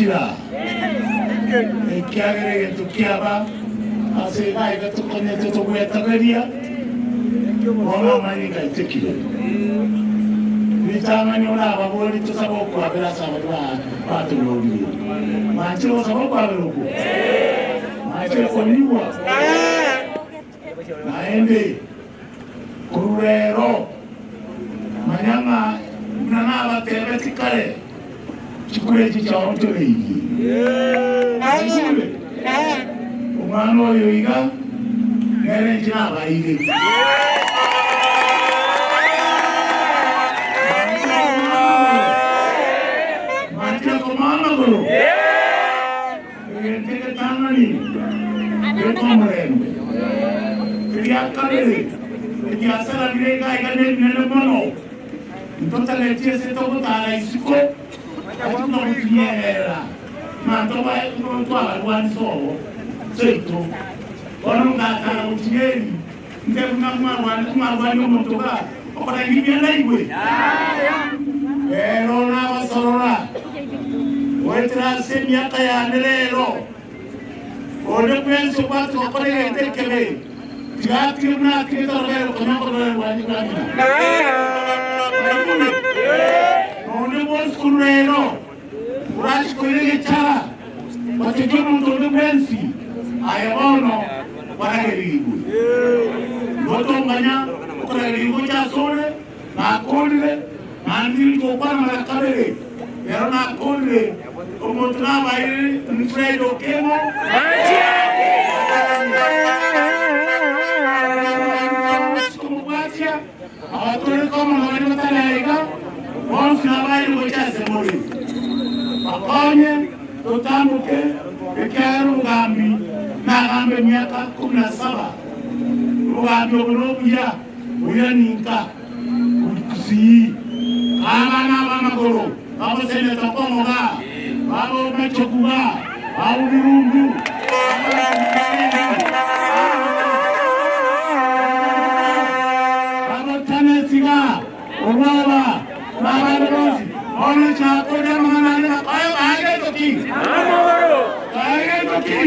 Twachira, ekiagera egento kiaba ase iga iga tokonyete togwetaberia, bono amanyinga aitekire. Ritang'ani orababorie tosabe okwabera ase abaria batonyorire. Mwanchire gosaba okwabera okwo? Mwanchire konyigwa? Naende korwa rero manya ng'a buna nabatebetie kare, chikura echi chiaonchoreirie. Naigure? Omwana oyo iga nere inche nabaeire. Mwanchire komoa amagoro? Egento egetang'ani beka omorembe, egia kabere ebiasara bire iga iga nebinene mono, ntotageti ase togotara isiko ati buna gotinyerera ng'a ntobae ntwabarwani sobo seito. Bono ngatara gotinyeri nte buna mwarwani omonto ga okorengia ebianda igwe. Rero nabasorora goetera ase emiaka yane rero, onde bwensi obwate gokora egento ekebe, tiga atige buna atigete orobere konya okororerwa rwa ng'ina. Naigure? Nonde bwonsi korwa rero orachie koira egechara gochekia omonto onde bwensi, aye bono kwaragerigwe. Igo tonganya okoragerigwa gocha asore. Nakoorire, naende tindi gokwana mara kabere, rero nakoorire, omonto nabaire Fred Okeng'o. Komobwatia, abatoreka omonwa baria batari aiga, bonsi nabaire gocha ase more. Bakonye totamboke, ekiagera obogambi nagambe emiaka 17, obogambi obo nobuya. Oira ninka Gusii, abana b'amagoro bagoseneta komoga, babo machogu ga, babo birundu, babo Tanesi ga, obwoba, na abande bonsi. Bono chaka koria amang'ana aria na koe bae gento ki? Bae gento ki?